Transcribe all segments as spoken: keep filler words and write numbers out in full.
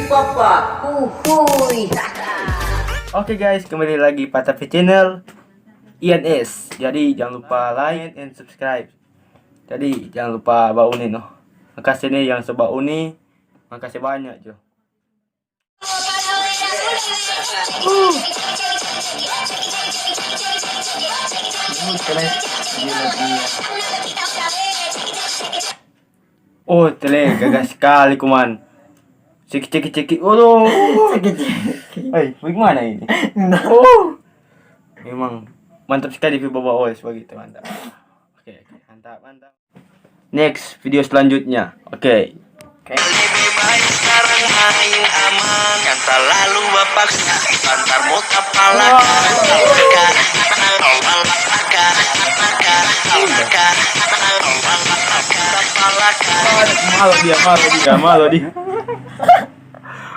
Papa, uhuy. Oke guys, kembali lagi pa ta pe channel I N S. Jadi jangan lupa like and subscribe. Jadi jangan lupa bauni no. Makase ni yang so bauni, makase banya jo. Oh, tele, gaga skali, kuman. Ceki, ceki, ceki. Waduh. Ceki, ceki. Hei, bagaimana ini? Nah. Oh. Memang mantap skali, Viva Bawa Oes, begitu, mantap. Oke, oke, mantap, mantap. Next, video selanjutnya. Oke. Oke. Lebih baik sekarang main aman. Yang talalu bapaksa, bantar mo tapalaka. Malo dia, malo dia, malo dia.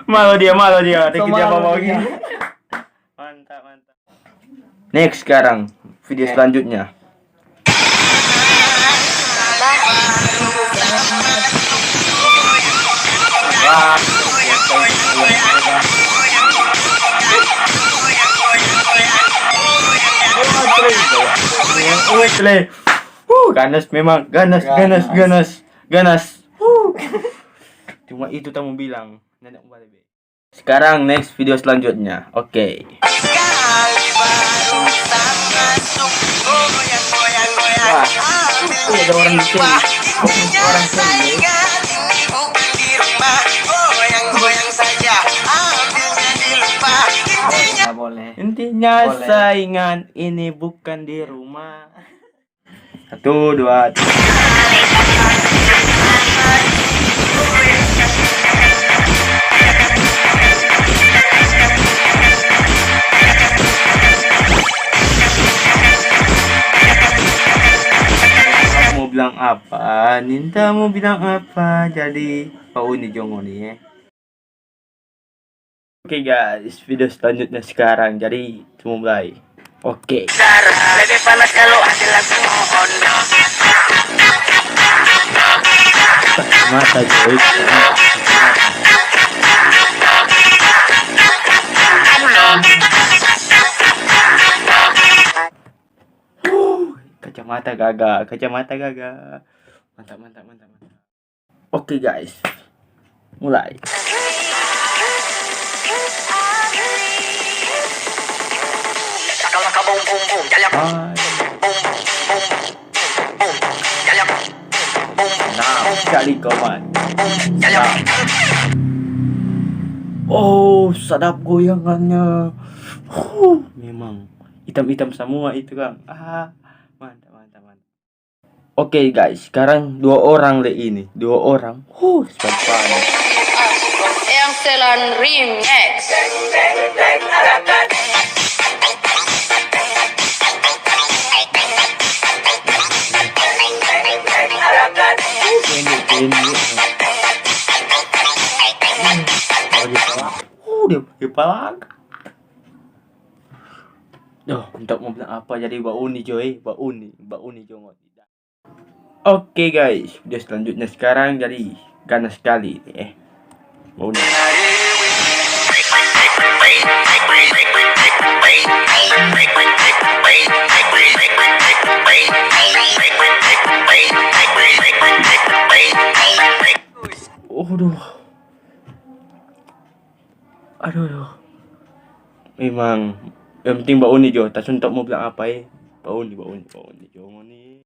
Malo dia, malo dia. Ada kerja apa lagi? Mantap, mantap. Next sekarang, video selanjutnya. Uh, ganas memang, ganas, ganas, ganas, ganas. Uh. Cuma itu tamu bilang, nenek balik. Sekarang next video selanjutnya. Oke. Wah, itu ada orang di sini. Orang sini. Nggak boleh. Intinya saingan ini bukan di rumah. Satu, dua, tiga. Mau bilang apa? Ninta mau bilang apa? Jadi, bauni jo ngoni, eh. Oke guys, video selanjutnya sekarang. Jadi, kita mau mulai. Oke. Lebe panas kalu hasil langsung mohon. Mata, coy. Huh, kacamata gaga, kacamata gaga. Mantap, mantap, mantap, mantap. Oke guys, mulai. Nah, sekali kau, man. Nah. Oh, sadap goyangannya. Huh, memang hitam-hitam semua itu, Kang. Ah, mantap, mantap, mantap. Oke guys, sekarang dua orang le ini, dua orang. Huh, spot panas. Yang Selan Remix. Ini, ini. Oh, dia, dia palang. Duh, untuk mau bilang apa jadi bauni, coy, bauni, bauni jo ngoni. Oke guys, video selanjutnya sekarang jadi ganas sekali ini, eh. Bauni. Aduh. Aduh, aduh. Memang, yang penting bauni jo. Ta so tau mo bilang apa, eh. Bauni, bauni, bauni jo ngoni.